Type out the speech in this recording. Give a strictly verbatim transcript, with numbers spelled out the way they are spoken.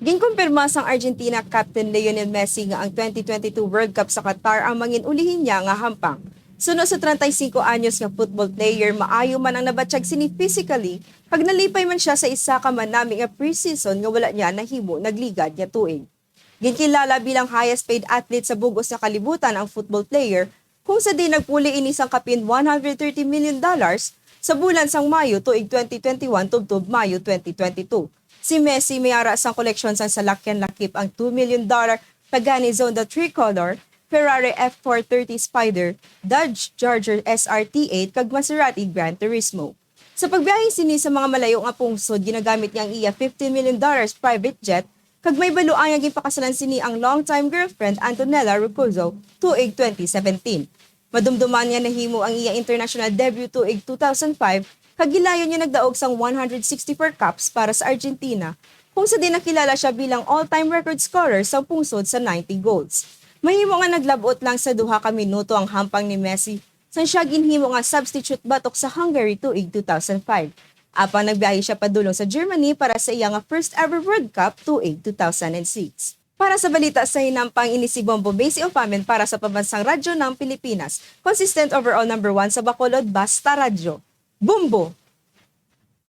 Ginkumpirma sang Argentina captain Lionel Messi nga ang twenty twenty-two World Cup sa Qatar ang mangin-ulihin niya nga hampang. Suno sa treinta y cinco anyos nga football player, maayo man ang nabatyag sini physically, kag nalipay man sia sa isa ka manami nga pre-season nga wala niya nahimo nagligad nga tuig. Ginkilala bilang highest paid athlete sa bug-os nga kalibutan ang football player, kung sa diin nagpuli ini sang kapin one hundred thirty million dollars sa bulan sang Mayo tuig twenty twenty-one tubtob Mayo twenty twenty-two. Si Messi may ara sang koleksyon sang salakyan lakip ang two million dollar Pagani Zonda Tricolor, Ferrari F four thirty Spider, Dodge Charger S R T eight, kag Maserati Gran Turismo. Sa pagbiyahe sini sa mga malayo nga pungsod, ginagamit niya ang iya fifteen million dollars private jet, kag may baluan nga ginpakasalan sini ang long-time girlfriend Antonella Roccuzzo tuig twenty seventeen. Madumduman nga nahimo ang iya international debut tuig two thousand five, kag gilayon niya nagdaog sang one hundred sixty-four caps para sa Argentina, kung sa diin nakilala siya bilang all-time record scorer sang pungsod sa ninety goals. Mahimo nga naglab-ot lang sa duha ka minuto ang hampang ni Messi sang siya ginhimo nga substitute batok sa Hungary tuig two thousand five. Apang nagbiyahe siya padulong sa Germany para sa iya nga first ever World Cup tuig two thousand six. Para sa balita sa hinampang, ini si Bombo Macy Ofamen para sa Pambansang Radyo ng Pilipinas, consistent overall number one sa Bacolod, Basta Radyo. Bombo!